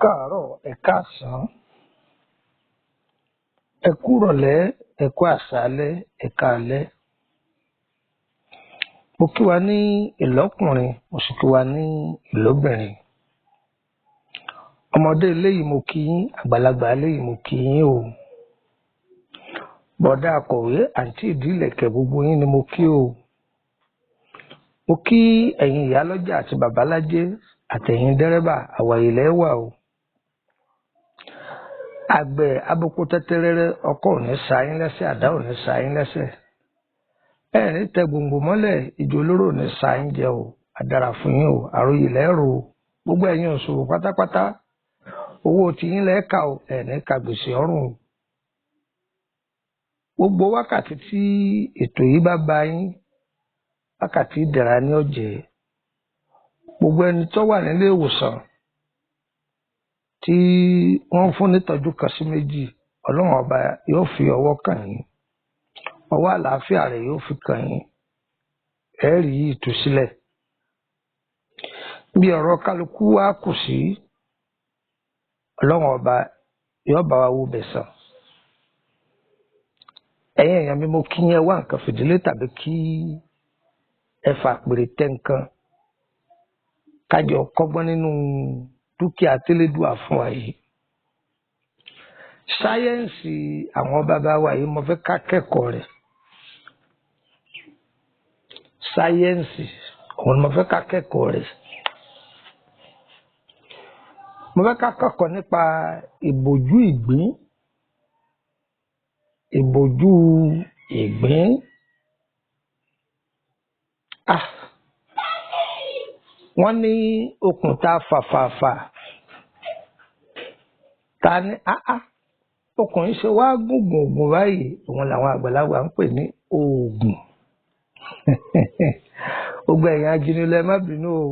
Káàárọ̀, ẹ káàsán, ẹ kú ìrọ̀lẹ́, ẹ kú àṣálẹ́, ẹ káalẹ́. Mo kí wa ní ìlọ́kùnrin, mo sì kí wa ní ìlóbìnrin. Ọmọdé eléyìí mo kí yín, àgbàlagbà eléyìí mo kí yín o. Bọ̀dá akọ̀wé, àǹtí ìdílẹ̀kẹ̀, gbogbo yín ni mo kí o. Mo kí ẹ̀yin ìyálọ́jà àti bàbálájé àtẹ̀yin dẹ́rẹ́bà, àwàyè lẹ́ wà o. Àgbẹ̀ aboko tẹ́tẹ́rẹ́rẹ́, ọkọ́ ò ní sa yín lẹ́sẹ̀, àdá ò ní sa yín lẹ́sẹ̀. Ẹ ní tẹ gbòǹgbò mọ́lẹ̀, ìjò olóró ò ní sa yín jẹ o. Àdàrà fún yín o, àròyé lẹ́rù o. Gbogbo ẹ̀yin òṣòwò pátápátá, owó tiyín lẹ́ẹ̀ka o, ẹ̀ ní ka gbèsè ọ̀run o. Gbogbo wákàtí tí ètò yìí bá ba yín, wákàtí ìdẹ̀ra ní ọ̀jẹ̀. Gbogbo ẹni tó wà nílé ìwòsàn tí wọ́n ń fún nítọ́jú kan sí méjì, Ọlọ́run ọba yóò fi ọwọ́ kàn yín. Ọwọ́ àlàáfíà rẹ̀ yóò fi kàn yín. Ẹ rí ìtúsílẹ̀. Bí ọ̀rọ̀ kálukú wá kù sí, Ọlọ́run ọba yóò bá wa wo bẹ̀ sàn. Ẹ̀yin èèyàn mi, mo kí yín, ẹ wá nǹkan fìdílé tàbí kí ẹ fà pèrè tẹ́ nǹkan kájọ kọ́gbọ́n nínú dúkìá tẹ́lẹ̀dùà fún wa yìí. Sáyẹ́ǹsì àwọn bàbá wa yìí, mo fẹ́ ká kẹ́kọ̀ọ́ rẹ̀. Sáyẹ́ǹsì òun mo fẹ́ ká kẹ́kọ̀ọ́ rẹ̀. Mo fẹ́ ká kẹ́kọ̀ọ́ nípa ìbòjú ìgbín. Ìbòjú ìgbín. Ah! Wọ́n ní okùn tá a fà fà fà. Ta ní áá? Okùn yìí ṣe wá gùngùn gùn báyìí, òun làwọn àgbàlagbà ń pè ní oògùn. Gbogbo ẹ̀yin ajínigbé, má bínú o.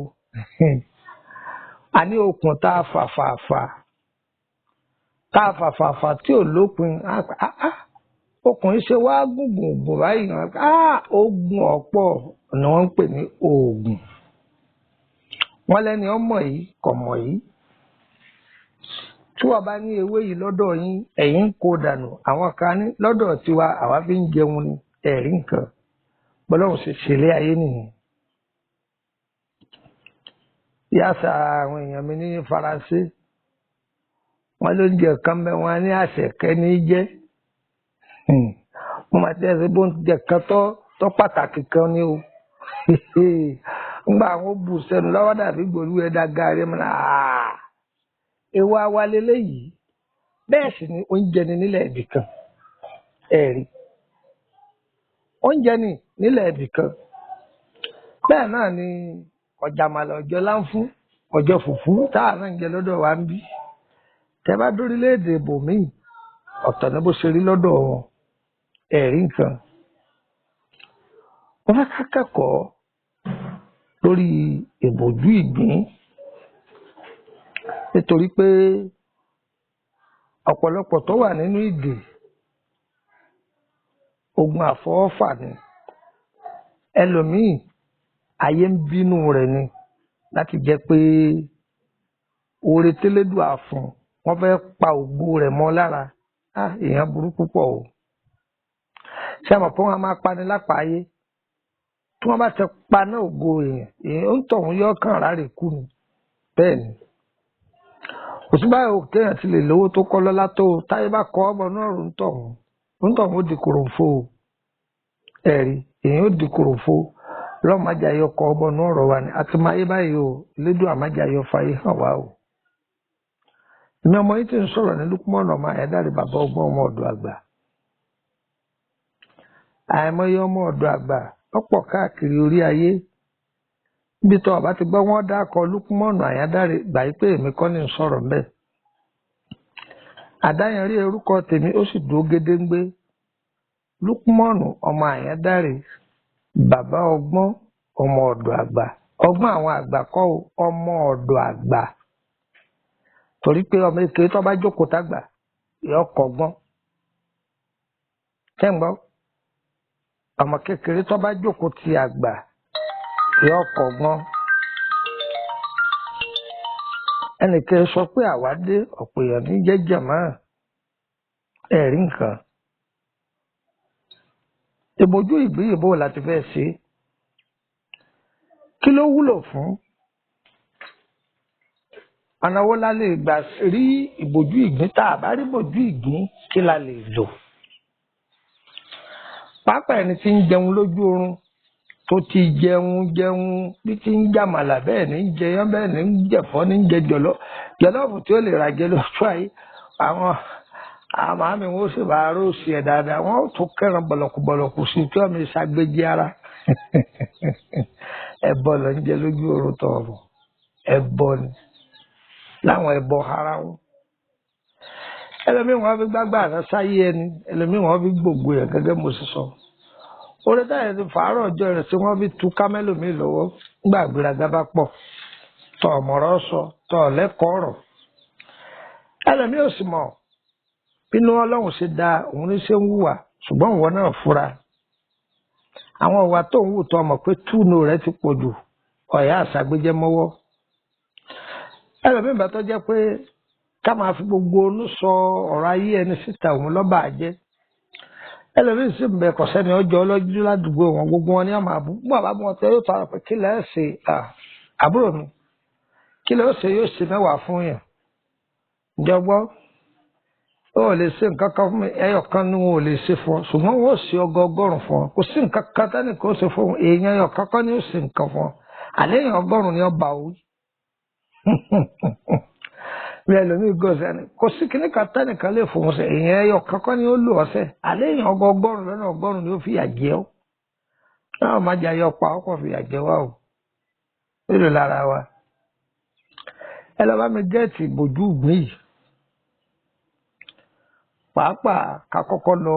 A ní okùn tá a fà fà fà. Tá a fà fà fà tí ò lópin. Áá! Okùn yìí ṣe wá gùngùn gùn báyìí. Áá! Ogun ọ̀pọ̀ ni wọ́n ń pè ní oògùn. Wọ́n lẹ́ni ọmọ yìí kò mọ̀ yìí. Tí wọ́n bá ní ewé yìí lọ́dọ̀ yín, ẹ̀yin ń kó dànù. Àwọn kan ní lọ́dọ̀ tiwa, àwa fi ń jẹun ni, ẹ̀rí nǹkan. Bọ́lọ́hùn ṣe ṣẹlẹ̀ ayé nìyẹn. Yàtọ̀ àwọn èèyàn mi ní Faransé, wọ́n ló ń jẹ kan bẹ́ẹ̀, wọ́n ní àṣẹkẹ́ ní jẹ́. Mo máa tẹ́ ẹ bó ń jẹ kan tó pàtàkì kan ní o. Ngba àwọn bù sẹ́nu lọ́wọ́ dàbí gbòòrú ẹ̀dá gàrí mi náà. Ewa wa leléyìí. Bẹ́ẹ̀ sì ni oúnjẹ ni nílẹ̀ ibì kan. Ẹ rí. Oúnjẹ ni nílẹ̀ ibì kan. Bẹ́ẹ̀ náà ni ọ̀jàmàlà, ọjọ́ láǹfún, ọjọ́ fùfú táà náà ń jẹ lọ́dọ̀ wa ń bí. Tẹ́ bá dórílẹ̀-èdè ibòmíì, ọ̀tọ̀ ni bó ṣe rí lọ́dọ̀ wọn. Ẹ rí nǹkan. Mo fẹ́ ká kẹ́kọ̀ọ́ lórí ìbòjú ìgbín, nítorí pé ọ̀pọ̀lọpọ̀ tó wà nínú ìdè ogun àfọwọ́fà ni. Ẹlòmíì, ayé ń bínú rẹ̀ ni láti jẹ́ pé oore tẹ́lẹ̀dùà fún, wọ́n fẹ́ pa ògo rẹ̀ mọ́ lára. Á, èèyàn burú púpọ̀ o. Ṣé àmọ̀ pé wọ́n á máa pani lápá ayé? Tí wọ́n bá ti paná ògo èèyàn, èèyàn ń tọ̀hún yọ kàn ráre kú ni. Bẹ́ẹ̀ ni. Kò sí báyìí òkè èèyàn ti lè lówó tó kọ́ lọ́lá tó o. Táyé bá kọ́ ọmọ náà rò ń tọ̀hún, ń tọ̀hún ó di kòròǹfo o. Ẹ̀rí, èèyàn ó di kòròǹfo. Lọ́mọ ajá yọ kọ́ ọmọ náà rọ̀ wá ni. A ti máa yé báyìí o. Lédùn àmájá yọ fàyè hàn wá o. Èmi ọmọ yìí ti ń sọ̀rọ̀ ní Lukman ọmọ Ayádáre, bàbá ọgbọ́n, ọmọ ọ̀dọ̀ àgbà. Àìmọye ọmọ ọ̀dọ̀ àgbà lọ́pọ̀ káàkiri orí ayé. Níbi tó ọba ti gbọ́ wọ́n dákọ̀ Lukman Ayádáre, gbà yí pé èmi kọ́ ni ń sọ̀rọ̀ mbẹ́. Àdáyanrí orúkọ tèmi ó sì dúró gédéǹgbé. Lukman ọmọ Ayádáre, bàbá ọgbọ́n, ọmọ ọ̀dọ̀ àgbà. Ọgbọ́n àwọn àgbà kọ́ o, ọmọ ọ̀dọ̀ àgbà. Torí pé ọmọ èké tó bá jókòó tágbà, yọ kọ́gbọ́n. Ṣé ń gbọ́? Ọmọ kékeré tó bá jókòó ti àgbà, yọ kọ́gbọ́n. Ẹnìkan sọ pé àwa dé, ọ̀pọ̀ èèyàn ní jẹ́jẹ̀ mọ́ ẹ̀rí nǹkan. Ìbòjú ìgbín ìbò láti fẹ́ ṣe, kí ló wúlò fún? Ọ̀nà wo la lè gbà rí ìbòjú ìgbín? Tá a bá rí ìbòjú ìgbín, kí la lè lò? Pàápàá ẹni tí ń jẹun lójú oorun, tó ti jẹun jẹun bí ti ń jàmàlà, bẹ́ẹ̀ ní ń jẹyán, bẹ́ẹ̀ ní ń jẹ̀fọ́, ní ń jẹ jọ̀lọ́ọ̀fù tí ó lè rà jẹ lójú ayé. Àwọn àmàmì wọn ó sì bá róòsì ẹ̀ dáadáa, wọn ó tún kẹran bọ̀lọ̀kùbọ̀lọ̀kù sí i tí wọ́n mi ṣàgbéjì ara. Ẹbọ lọ ń jẹ lójú oorun tọ̀ọ̀rọ̀, ẹbọ ni láwọn ẹbọ ara wọn. Ẹlòmíì wọn fi gbágbá àná sáyé ẹni, ẹlòmíì wọn fi gbògbó ẹ gẹ́gẹ́ mo sì sọ. Orí táyà ti fàárọ̀ ọjọ́ rẹ̀ tí wọ́n fi tu kámẹ́lòmíì lọ́wọ́ nígbà gbéraga bá pọ̀, tọ̀ ọ̀mọ̀rọ̀ sọ, tọ̀ lẹ́kọ̀ọ́ ọ̀rọ̀. Ẹlòmíì ò sì mọ̀ bínú Ọlọ́run ṣe da òun ní ṣe ń hùwà, ṣùgbọ́n ìwọ náà fura. Àwọn ìwà tó ń hù tó mọ̀ pé túnú rẹ̀ ti pọ̀ jù, ọ̀yà àṣàgbéjẹ́ mọ́wọ́. Ẹlòmíì bá tó jẹ́ pé ká máa fi gbogbo onú sọ ọ̀rọ̀ ayé ẹni síta òun lọ́ba àjẹ́. Ẹlòmíì sì ń bẹ kọ̀sẹ́ni ọjọ́ ọlọ́jú ládùúgbò wọn, gbogbo wọn ní ọmọ àbú. Bó àbá wọn tẹ yóò tọrọ pé kí lẹ́ẹ̀ ṣe, àbúrò mi, kí lẹ́ẹ̀ ṣe, yóò ṣe mẹ́wàá fún yàn. Ǹjọ́ gbọ́, ó lè ṣe nǹkan kan fún mi, ẹyọ kan ni wọn ò lè ṣe fún ọ, ṣùgbọ́n wọn ò ṣe ọgọgọ́rùn fún ọ. Kò sí nǹkan kan tẹ́nìkan ó ṣe fún ọ, èèyàn ẹyọ kan kọ́ ni ó ṣe nǹkan fún ọ, àlẹ́ èèyàn ọgọ́rùn-ún ni ó bá wí. Bí ẹlòmíì gọ́sẹ̀ ni kò sí kíní kan tẹ́nìkan lè fòun ṣe, èèyàn ẹyọ kankan ni ó lò ọ̀sẹ̀, àlẹ́ èèyàn ọgọgọ́rùn lọ́nà ọgọ́rùn ni ó fìyà jẹ ọ́. Náà má jẹ́ ayọ́ pa ọkọ̀ fìyà jẹ wá o, mélòó lára wa. Ẹ lọ bá mi gẹ́ẹ̀tì ìbòjú ìgbín yìí, pàápàá ká kọ́kọ́ lọ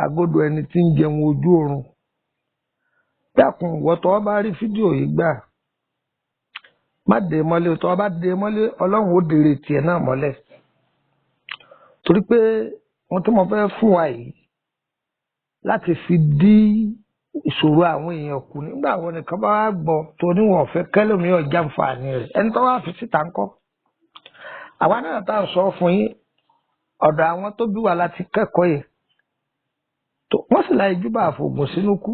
agodo ẹni tí ń jẹun ojú oorun. Dákun, ìwọ tó bá rí fídíò yìí gbà, má dé mọ́lé. Tó bá dé mọ́lé, Ọlọ́run ó dèrè tiẹ̀ náà mọ́lẹ̀. Torí pé ohun tí mo fẹ́ fún wa yìí láti fi dí ìṣòro àwọn èèyàn kù nígbà wo nìkan bá wá gbọ́ tó níwọ̀n fẹ́ kẹ́lòmíì ọjà nfààní rẹ̀, ẹni tó wá fi síta ńkọ́. Àwa náà tá à ń sọ fún yín, ọ̀dọ̀ àwọn tó bí wa láti kẹ́kọ̀ọ́ yìí, wọ́n sì láì júbà àfògùn sínú kú.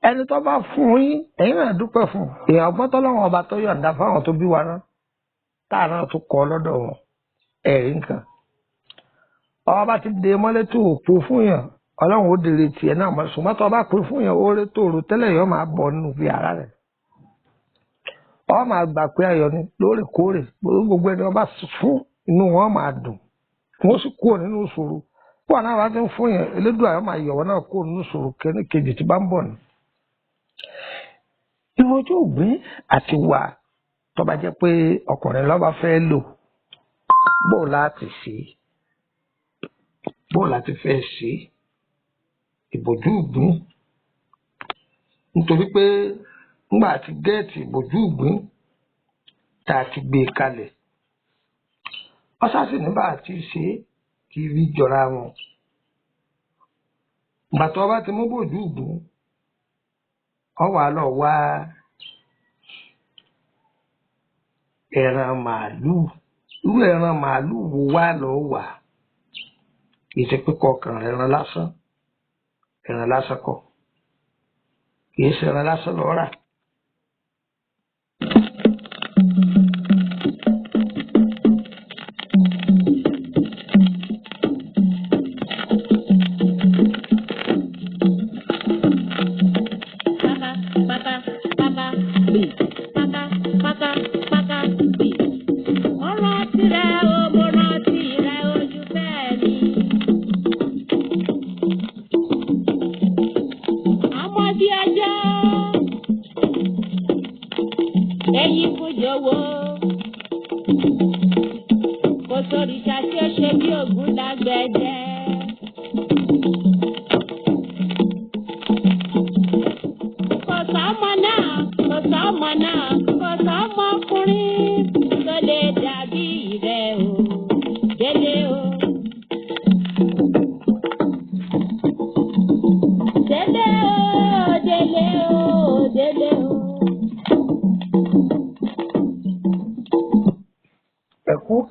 Ẹni tó bá fún yín, ẹ̀yin náà dúpẹ́ fún èèyàn ọgbọ́n tọ́lọ́wọ́n ọba tó yọ̀ǹda fáwọn tó bí wa náà, tá à náà tún kọ́ lọ́dọ̀ wọn. Ẹ̀rí nǹkan ọba ti dé mọ́lẹ́ tó o pè fún yàn, Ọlọ́run ó dèrè tiẹ̀ náà mọ́. Ṣùgbọ́n tó o bá pè fún yàn, oore tó o rò tẹ́lẹ̀ yọ máa bọ̀ nínú fi ara rẹ̀. Ọ máa gbà pé ayọ̀ ni lóòrèkóòrè. Gbogbo ẹni ọba fún, inú wọn máa dùn, wọn sì kúrò nínú ìṣòro. Púpọ̀ náà wá ti ń fún yàn, Elédùà yóò máa yọ̀wọ́ náà kúrò nínú ìṣòro kẹ́ni kejì tí bá ń bọ̀ ni. Ìwọ́jú ògbín àti wà tó bá jẹ́ pé ọkùnrin ló bá fẹ́ lò, bó láti ṣe, bó láti fẹ́ ṣe ìbòjú ìgbín? Nítorí pé ńgbà tí gẹ́ẹ̀tì ìbòjú ìgbín tá a ti gbé e kalẹ̀, ọ́sàsì nígbà tí ṣe kí rí jọra wọn. Ìgbà tó bá ti mú bòjú ìgbín, ọ wà lọ wá ẹran màálùú. Irú ẹran màálùú wo wá lọ wà? Kì í ṣe pé kọkàn ẹran lásán, ẹran lásán kọ́, kì í ṣe ẹran lásán lọ rà. Pátá pátá pátá gbè, pátá pátá pátá gbè. Mo rántí rẹ o, mo rántí rẹ ojú bẹ́ẹ̀ ni. Àmọ́ bí ọjọ́ èyí kò jọ̀wọ́, kò sóríṣà tí ó ṣe bí ògùn lágbẹ̀dẹ. Kò sọ́mọ náà, kò sọ́mọ náà, kò sọ́mọkùnrin tó lè dàbí rẹ̀ o, délé o. Délé o, délé o, délé o.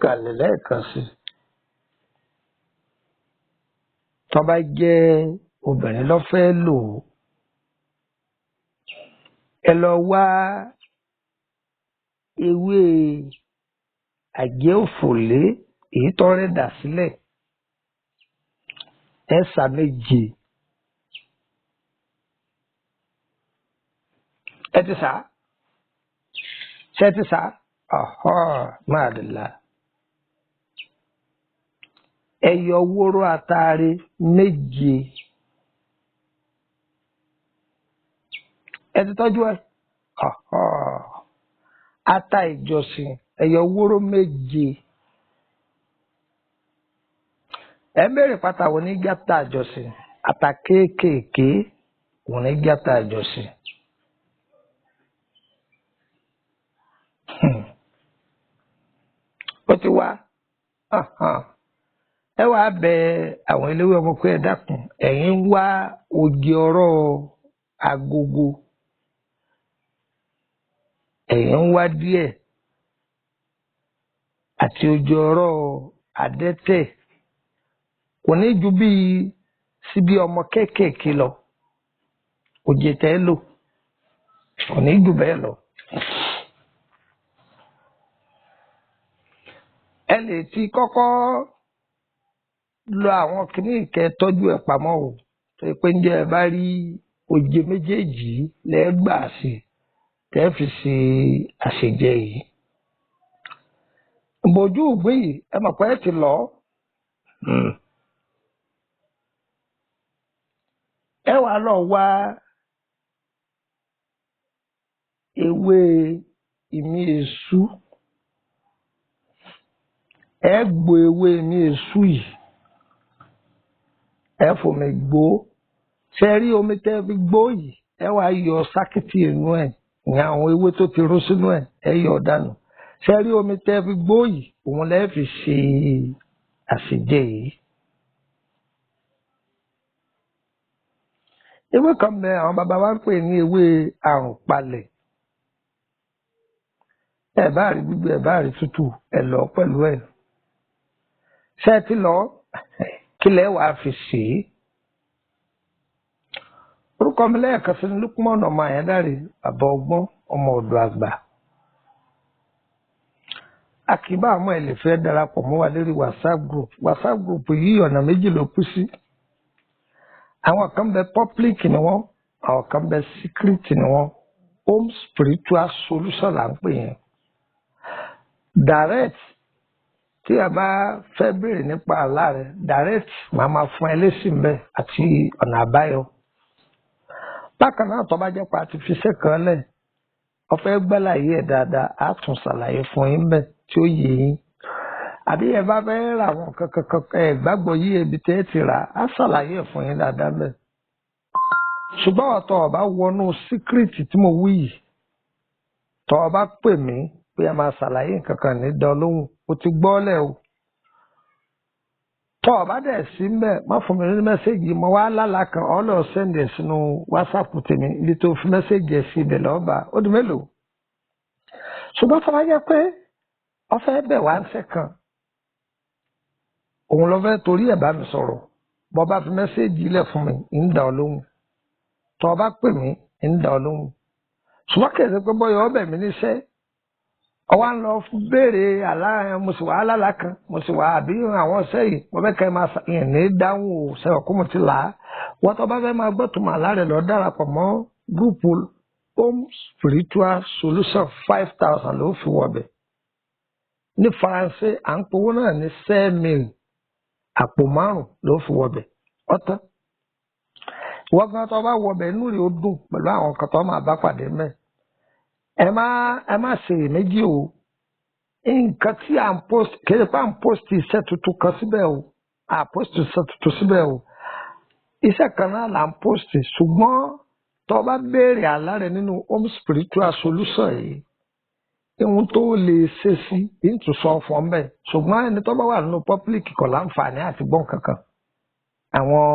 kàlẹ̀ lẹ́ẹ̀kan sí i. Tó bá jẹ́ obìnrin ló fẹ́ lò ó, ẹ lọ wá ewé àjẹ́ òfòlé èyí tó rẹ̀ dà sílẹ̀, ẹ sà méje. Ẹ ti sà? Ṣé ti sà? Ọ̀họ́ máa dì la. Ẹ yọ wóró ataare méje. Ẹ ti tọ́jú ẹ? Ọ̀họ́. Ata ìjọsìn ẹ yọ wóró méje. Ẹ ń béèrè pátá wo ní gátà ìjọsìn, ata kéékèèké wò ní gátà ìjọsìn. Ó ti wá. Ẹ wàá bẹ àwọn eléwé ọmọ pé ẹ dákun, ẹ̀yin ń wá òjì ọ̀rọ̀ agogo, ẹ̀yin ń wá díẹ̀ àti òjì ọ̀rọ̀ adẹ́tẹ̀, kò ní ju bíi síbi ọmọ kéékèèké lọ, òjì tẹ́ lò kò ní ju bẹ́ẹ̀ lọ. Ẹ lè ti kọ́kọ́ lọ àwọn kìíní ìkẹ́ tọ́jú ẹ̀ pamọ́ o, tó yẹ pé ǹjẹ́ ẹ bá rí òjè méjèèjì lẹ́gbàá sí tẹ́ fi ṣe àṣejẹ yìí. Ìbòjú ìgbín yìí ẹ mọ̀ pé ẹ ti lọ. Ẹ wàá lọ wá ewé ìmí èṣú, ẹ gbo ewé ìmí èṣú yìí, ẹ fòmí gbó. Ṣe rí omi tẹ́ fi gbó yìí, ẹ wàá yọ sákìtì inú ẹ̀, ìyẹn àwọn ewé tó ti ró sínú ẹ̀, ẹ yọ dànù. Ṣe rí omi tẹ́ fi gbó yìí, òun lẹ́ fi ṣe àṣejẹ yìí. Ewé kan bẹ àwọn bàbá wa ń pè ní ewé àrùn palẹ̀. Ẹ bá rí gbígbẹ, ẹ bá rí tútù, ẹ lọ pẹ̀lú ẹ̀. Ṣé ẹ ti lọ? Kí lẹ wàá fi ṣe é? Orúkọ mi lẹ́ẹ̀kan sí ni Lukman ọmọ Àyándárè, bàbá ọgbọ́n, ọmọ ọ̀dọ̀ àgbà. Àkìbá àmọ́ ẹ lè fẹ́ darapọ̀ mọ́ wa lórí WhatsApp group. WhatsApp group yìí ọ̀nà méjì ló kú sí. Àwọn kan bẹ public ni wọ́n, àwọn kan bẹ secret ni wọ́n. Home spiritual solution là ń pè yẹn. Direct, tí a bá fẹ́ béèrè nípa àlá rẹ̀, direct màá máa fún ẹ lésì ń bẹ àti ọ̀nà àbáyọ. Bákan náà, tó bá jẹ́ pa àti fiṣẹ́ kan lẹ̀, ó fẹ́ gbàlàyé ẹ̀ dáadáa, á tún ṣàlàyé fún yín bẹ́ẹ̀ tí ó yé yín. Àbí ẹ bá fẹ́ ra àwọn kankan ẹ gbàgbọ́ yí ibi tẹ́ ẹ ti rà á, ṣàlàyé ẹ̀ fún yín dáadáa bẹ́ẹ̀. Ṣùgbọ́n ọ̀tọ̀ ọ̀bá wọnú síkírìtì tí mo wí yìí, tọ́ ọ bá pè mí pé a máa ṣàlàyé nǹkan kan ní dán lóhùn, o ti gbọ́ lẹ̀ o. Tọ́ ọ bá dẹ̀ sí mbẹ́, má fún mi ní mẹ́sẹ̀gì mo wá lálàá kan, ọ lọ sẹ́ndì ẹ̀ sínú wásaàpù tèmi, ibi tó fi mẹ́sẹ̀gì ẹ̀ sí ibẹ̀ lọ́ọ́ bá ó di mélòó. Ṣùgbọ́n tó bá jẹ́ pé ọ fẹ́ bẹ̀ wá ń sẹ́ kan, òun lọ fẹ́ torí ẹ̀ bá mi sọ̀rọ̀, bọ́ bá fi mẹ́sẹ̀gì lẹ̀ fún mi, ń dà ọ́ lóhùn. Tọ́ ọ bá pè mí, ń dà ọ́ lóhùn. Ṣùgbọ́n kì í ṣe pé bọ́yọ̀ ọbẹ̀ mi níṣẹ́, ọwọ́ ń lọ béèrè àlá, mo sì wà lálàá kan, mo sì wà àbí àwọn ọ̀sẹ̀ yìí mo fẹ́ kẹ́ ẹ máa yẹn ní dáhùn o, sẹ́wọ̀n kó mo ti là á. Wọ́n tó bá fẹ́ máa gbọ́ tó máa láre lọ darapọ̀ mọ́ gúrùpù Home Spiritual Solution, 5,000 ló fi wọbẹ̀. Ní Faransé à ń powó náà ní 5,000, àpò 5 ló fi wọbẹ̀. Ọ̀tán wọ́n gan tó bá wọbẹ̀ inú rẹ̀ ó dùn pẹ̀lú àwọn kan tó máa bá pàdé mẹ́. Ẹ má ṣe iyèméjì o. Nǹkan tí à ń post kéde pé à ń post iṣẹ́ tuntun kan síbẹ̀ o, à post iṣẹ́ tuntun síbẹ̀ o, iṣẹ́ kan náà là ń post. Ṣùgbọ́n tó bá béèrè àlá rẹ nínú Home Spiritual Solution yìí, ohun tó lè ṣe sí ìtúsọ fún ọ bẹ́ẹ̀. Ṣùgbọ́n ẹni tó bá wà nínú public kò láǹfààní àti gbọ́n kankan àwọn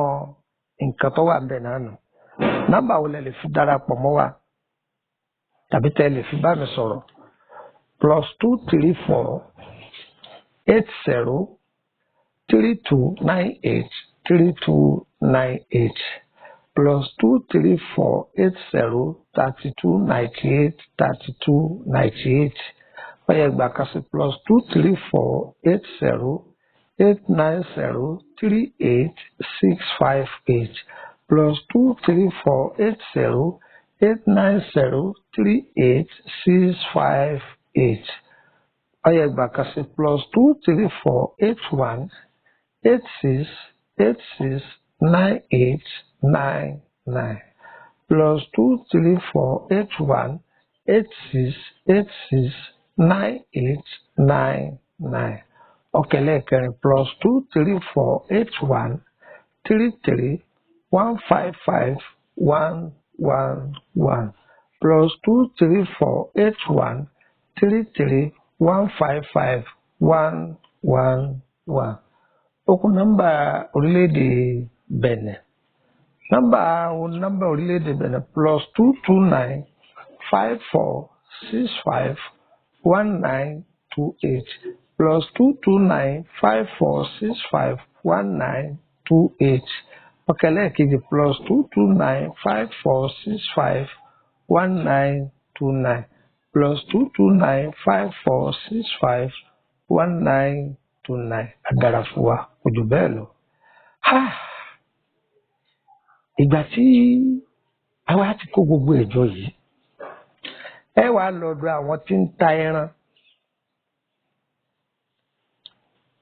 nǹkan tó wà ń bẹ̀ náà nù. Nọ́mbà wo lẹ lè fi darapọ̀ mọ́ wa tàbí tẹ́ lè fi bá mi sọ̀rọ̀? +234 80 32 98 32 98, +234 80 32 98 32 98. Ó yẹ gbà kan sí +234 80 890 38 658, +234 80 890 38 658. Ó yẹ gbà kan sí +234 81 86 86 98 99, +234 81 86 86 98 99. Ọ̀kẹ́lẹ́kẹrin +234 81 33 155 111, +234 81 33 155 111. Ó kù nọ́mbà orílẹ̀-èdè Benin. Nọ́mbà nọ́mbà orílẹ̀-èdè Benin +229 54 65 19 28, +229 54 65 19 28. Ọ̀kẹ́lẹ́kejì +229 54 65 19 29, +229 54 65 19 29. Adára fún wa, kò jù bẹ́ẹ̀ lọ. Ìgbà tí àwa ti kó gbogbo ẹ̀jọ́ yìí, ẹ wàá lọ́dọ̀ àwọn tí ń ta ẹran.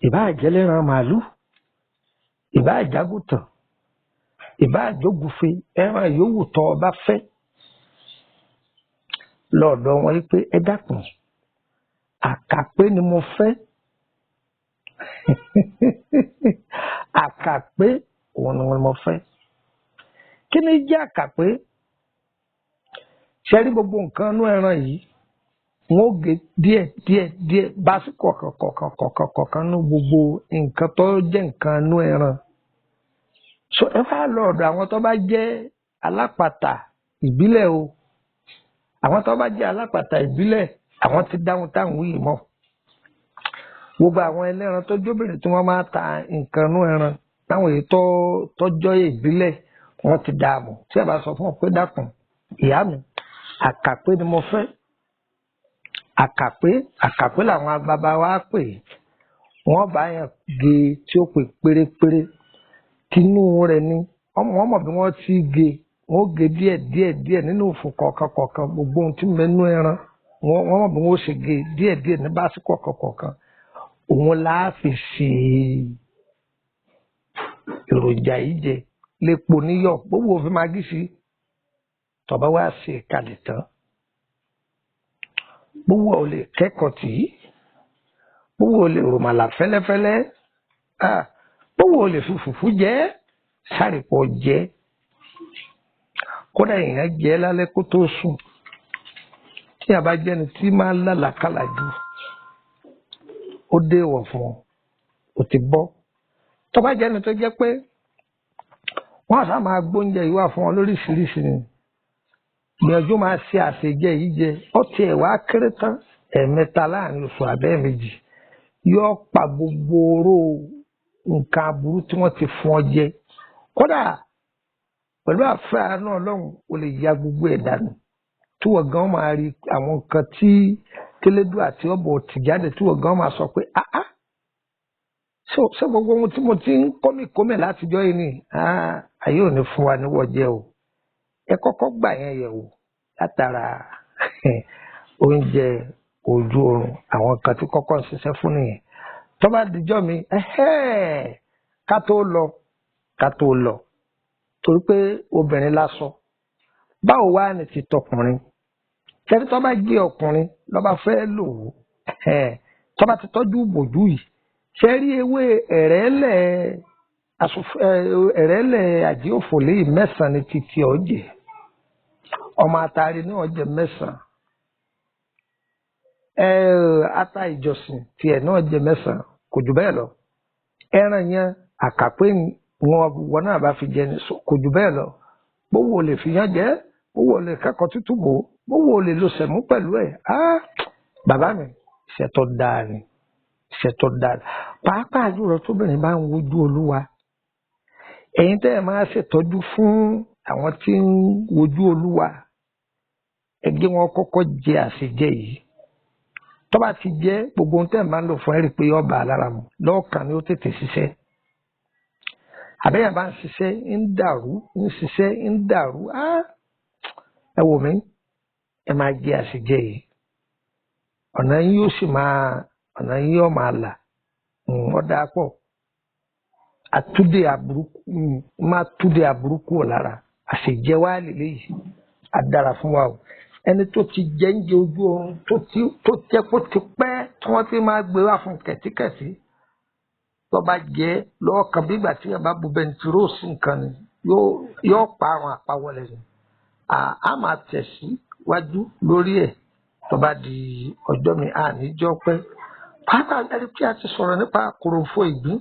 Ìbáà jẹ́lẹ́ran màálù, ìbáà jágùtàn, ìbáà jógúfe, ẹran yòówù tó o bá fẹ́ lọ́dọ̀ wọn yìí pé ẹ dákun, àkàpé ni mo fẹ́. Àkàpé òun ni mo fẹ́. Kí ni jẹ́ àkàpé? Ṣe rí gbogbo nǹkan inú ẹran yìí, wọn ó gé díẹ̀ díẹ̀ díẹ̀ bá sí kọ̀ọ̀kan kọ̀ọ̀kan kọ̀ọ̀kan kọ̀ọ̀kan nú gbogbo nǹkan tó jẹ́ nǹkan inú ẹran. So ẹ wá lọ ọ̀dọ̀ àwọn tó bá jẹ́ alápatà ìbílẹ̀ o. Àwọn tó bá jẹ́ alápatà ìbílẹ̀, àwọn ti dáhùn táwọn yìí mọ̀. Gbogbo àwọn ẹlẹ́ran tó jóbìnrin tí wọ́n máa ta nǹkan inú ẹran táwọn èyí tó tọ́jọ́ ìbílẹ̀, wọ́n ti dààmú. Tí ẹ bá sọ fún ọ pé dákun, ìyá mi, àkàpé ni mo fẹ́. Àkàpé, àkàpé làwọn agbaba wa pè é. Wọ́n bá yẹn gé tí ó pè pérépéré. Tinú rẹ̀ ni wọ́n mọ̀ bí wọ́n ti gé. Wọ́n gé díẹ̀ díẹ̀ díẹ̀ nínú òfò kọ̀ọ̀kan kọ̀ọ̀kan. Gbogbo ohun tí ń bẹ nínú ẹran, wọ́n mọ̀ bí wọ́n ṣe gé díẹ̀ díẹ̀ ní báàsì kọ̀ọ̀kan kọ̀ọ̀kan. Òun la fi ṣe èròjà yìí jẹ lépo níyọ̀, gbogbo òfin magí sí. Tọ́ba wá ṣe kalẹ̀ tán, gbogbo ò lè kẹ́kọ̀ọ́ tì í, gbogbo ò lè rùmàlà fẹ́lẹ́fẹ́lẹ́, gbogbo ò lè fi fùfú jẹ, sárìpọ̀ jẹ. Kódà èèyàn jẹ lálẹ́ kó tó sùn. Tí a bá jẹ́ni tí máa ń lálàkàlà jù, ó déèwọ̀ fún ọ, ó ti bọ́. Tọ́ba jẹ́ni tó jẹ́ pé wọ́n á sá máa gbóúnjẹ yìí wá fún ọ lóríṣiríṣi ni, gbìyànjú máa ṣe àṣejẹ yìí jẹ. Ọtí ẹ̀ wá kéré tán ẹ̀ẹ̀mẹ́ta láàrin oṣù àbẹ́ méjì, yóò pa gbogbo oró nǹkan aburú tí wọ́n ti fún ọ jẹ. Kódà pẹ̀lú àfẹ́ àánú Ọlọ́run, o lè ya gbogbo ẹ̀ dànù, tí wọ́n gan máa rí àwọn nǹkan tí Kélédù àti ọ̀bọ̀ tìjáde, tí wọ́n gan máa sọ pé áá, ṣé gbogbo ohun tí mo ti ń kómìkómì látijọ́ yìí ni ayé ò ní fún wa níwọ̀ jẹ o. Ẹ kọ́kọ́ gbà yẹn yẹ̀ wò látara oúnjẹ ojú oorun, àwọn kan tí kọ́kọ́ ń ṣiṣẹ́ fún nìyẹn. Tó bá dijọ́ mi, ká tó lọ, ká tó lọ, torí pé obìnrin lásọ. Báwo wá ni ti tọkùnrin? Ṣẹ́ni tó bá jẹ́ ọkùnrin ló bá fẹ́ lò ó, tó bá ti tọ́jú bòjú yìí, ṣe rí ewé ẹ̀rẹ́lẹ̀ àjíòfòlé mẹ́sàn-án ní títí ọ̀jẹ̀. Ọmọ atari ní ọ̀jẹ̀ mẹ́sàn-án. Ata ìjọsìn tiẹ̀ náà jẹ mẹ́sàn-án, kò jù bẹ́ẹ̀ lọ. Ẹran yẹn àkàpé wọn náà bá fi jẹ ní, kò jù bẹ́ẹ̀ lọ. Gbówó lè fi yán jẹ, gbówó lè kẹ́kọ̀ọ́ tútù bò, gbówó lè lo sẹ̀mú pẹ̀lú ẹ̀. Bàbá mi, iṣẹ́ tó dáa ni. Iṣẹ́ tó dáa pàápàá jùlọ tóbìnrin bá ń wojú Olúwa. Ẹ̀yin tẹ́ ẹ máa ṣètọ́jú fún àwọn tí ń wojú Olúwa, ẹ jẹ́ wọn kọ́kọ́ jẹ àṣejẹ yìí. Tó bá ti jẹ́ gbogbo ohun tẹ́ ẹ máa ń lò fún ẹ rí i pé yóò bá a lára mu lọ́ọ̀kan ni ó tètè ṣiṣẹ́. Àbẹ́yẹn bá ń ṣiṣẹ́ ń dàrú, ń ṣiṣẹ́ ń dàrú, ẹ wò mí, ẹ máa jẹ àṣejẹ yìí, ọ̀nà yín yóò sì máa, ọ̀nà yín yóò máa là. Ó dáa pọ̀. Àtúndé àbúrúkú máa túndé àbúrúkú ọ̀ lára. Àṣejẹ wá lélẹ́yìí, á dára fún wa o. Ẹni tó ti jẹ ń jẹ ojú oorun tó jẹ́ kó ti pẹ́ tí wọ́n ti máa gbé wá fún kẹ̀tíkẹ̀tí, tó bá jẹ́ lọ́ọ̀kan bí ìgbà tí yẹn bá bu bẹntiró sí nǹkan ni yóò pa àwọn àpawọlẹ̀ ni. A máa tẹ̀síwájú lórí ẹ̀ tó bá di ọjọ́ mi, a ní jọ́ pẹ́. Pàápàá ẹni tí a ti sọ̀rọ̀ nípa kòròfo ìgbín,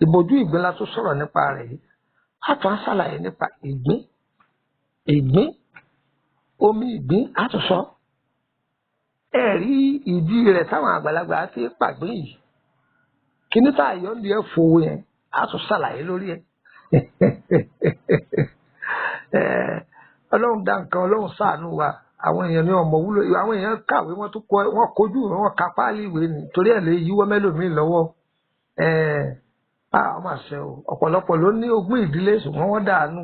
ìbòjú ìgbín la tó sọ̀rọ̀ nípa rẹ̀ yìí. A tún á ṣàlàyé nípa ìgbín, ìgbín, omi ìgbín a tún sọ. Ẹ rí ìdí rẹ̀ táwọn àgbàlagbà ti pàgbín yìí. Kíní tá a yọ ní ẹ fowó yẹn, a tún ṣàlàyé lórí ẹ̀. Ọlọ́run dá nǹkan, Ọlọ́run ṣàánú wa. Àwọn èèyàn ní ọmọ wúlò, àwọn èèyàn kàwé, wọ́n tún kọ, wọ́n kojú, wọ́n ka páálí ìwé ni torí ẹ̀ lè yíwọ́ mẹ́lòmíì lọ́wọ́. Ọmọ àṣẹ o, ọ̀pọ̀lọpọ̀ ló ní ogún ìdílé ṣùgbọ́n wọ́n dànù.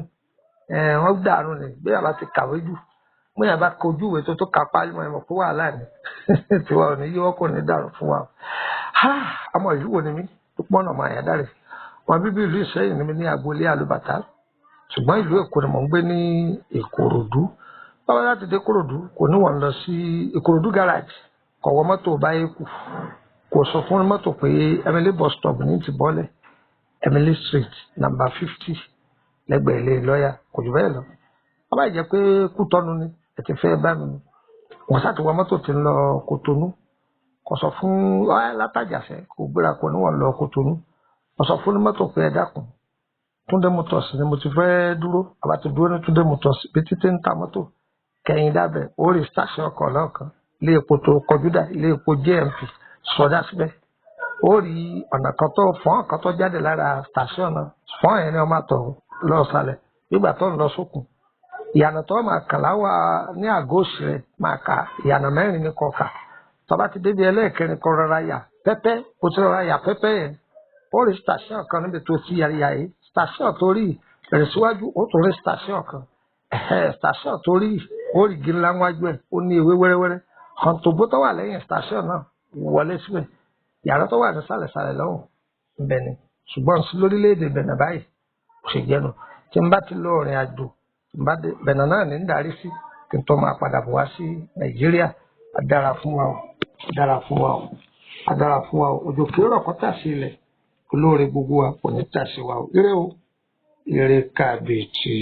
Wọ́n dànù ni bí àbá ti kàwé jù, bí àbá kojú ìwé tó ka páálí mọ́ ẹ mọ̀ pé wàhálà ni. Tiwa ò ní yíwọ́, kò ní dàrú fún wa. Ọmọ ìlú wo ni mí? Púpọ̀nà ọmọ Àyàndáre. Wọn bíbí ìlú Ìṣẹ́yìn ni mí ní agboolé Àlùbàtà. Ṣùgbọ́n ìlú Èkó ni mò ń gbé ní Ìkòròdú. Báwo láti dé Ìkòròdú, kò ní wọ́n lọ sí Ìkòròdú garage, kò wọ mọ́tò báyé kù. Kò sọ fún mọ́tò pé Emily bus stop ní ti bọ́lẹ̀, Emily Street number 50 lẹ́gbẹ̀ẹ́ ilé lọ́yà, kò jù bẹ́ẹ̀ lọ. Wọ́n bá jẹ́ pé Kútọ́nù ni ẹ ti fẹ́ bá mi. Wọ́n sá ti wọ mọ́tò tí ń lọ Kòtónú. Kò sọ fún látàjàṣẹ́, kò gbéra kò ní wọ́n lọ Kòtónú. Kò sọ fún mọ́tò pé ẹ dákun, Túndé Motors ni mo ti fẹ́ dúró. Àbá ti dúró ní Túndé Motors bí títí ń ta mọ́tò kẹyìn dábẹ̀, ó rí station ọkọ̀ lọ́ọ̀kan, ilé epo tó kọjú dá, ilé epo JMP sọdá síbẹ̀. Ó rí ọ̀nà kan tó fọ́n kan tó jáde lára station náà, fọ́n yẹn ni wọ́n máa tọ̀ lọ sálẹ̀ nígbà tó ń lọ sókun. Ìyànà tó máa kà láwa ní àgọ́ òsì rẹ̀ máa kà, ìyànà mẹ́rin ní kọ̀ọ̀kà. Tó bá ti débi ẹlẹ́ẹ̀kẹrin kọ rọra yà pẹ́pẹ́, kó ti rọra yà pẹ́pẹ́ yẹn. Ó rí station kan níbi tó ti yàrá yà yìí, station tó rí rẹ̀ síwájú, ó tún rí station kan. Station tó rí, ó rí igi ńlá wájú ẹ̀, ó ní ewé wẹ́rẹ́wẹ́rẹ́. Kọ̀ǹtòbó tó wà lẹ́yìn station náà wọlé síbẹ̀. Yàrá tó wà ní sàlẹ̀sàlẹ̀ lọ́hùn ibẹ̀ ni. Ṣùgbọ́n sí lórílẹ̀-èdè Bẹ̀nẹ̀ báyìí kò ṣe jẹ́nu. Tí n bá ti lọ ìrìn àjò, tí n bá dé Bẹ̀nẹ̀ náà ní ń darí sí, kí n tó máa padà bọ̀ wá sí Nàìjíríà. Á dára fún wa o, á dára fún wa o, á dára fún wa o. Òjò kì í rọ̀ kó tà sí ilẹ̀, olóore gbogbo wa kò ní tà sí wa o. Ire o, ire kàbìtì.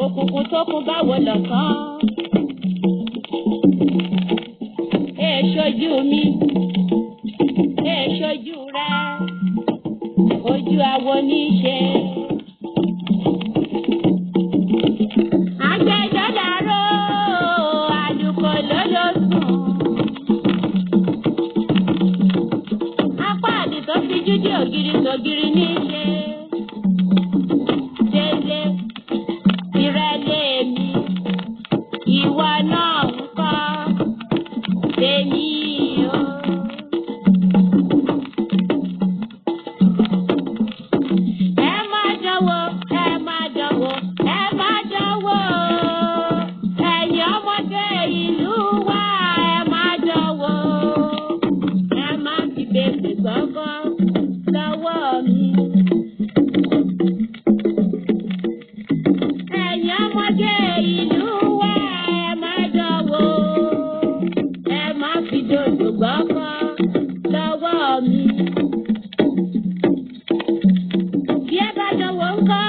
Òkùnkùn tó kún báwo lọ̀kan. Ẹ ṣojú mi, ẹ ṣojú rẹ, ojú awo ní í ṣe. Àgbẹ̀dọ̀ làárọ̀, àlùkò ló ló sùn. Apá àdìtọ́ fi júdí ògiri sògiri ní í ṣe. Délé, ìrẹ́lẹ̀ mi, ìwọ náà ń kọ́ tèmi o. Ẹ má dánwò, ẹ má dánwò, ẹ má dánwò. Ẹ̀yin ọmọdé ìlú wa, ẹ má dánwò. Ẹ má fi bèbè gbọ́ngàn lọ́wọ́ mi. Ẹ̀yin ọmọdé ìlú wa, ẹ má dánwò. Ẹ má fi dòdò gbọ́ngàn lọ́wọ́ mi. Bí ẹ bá dánwò ńkọ́?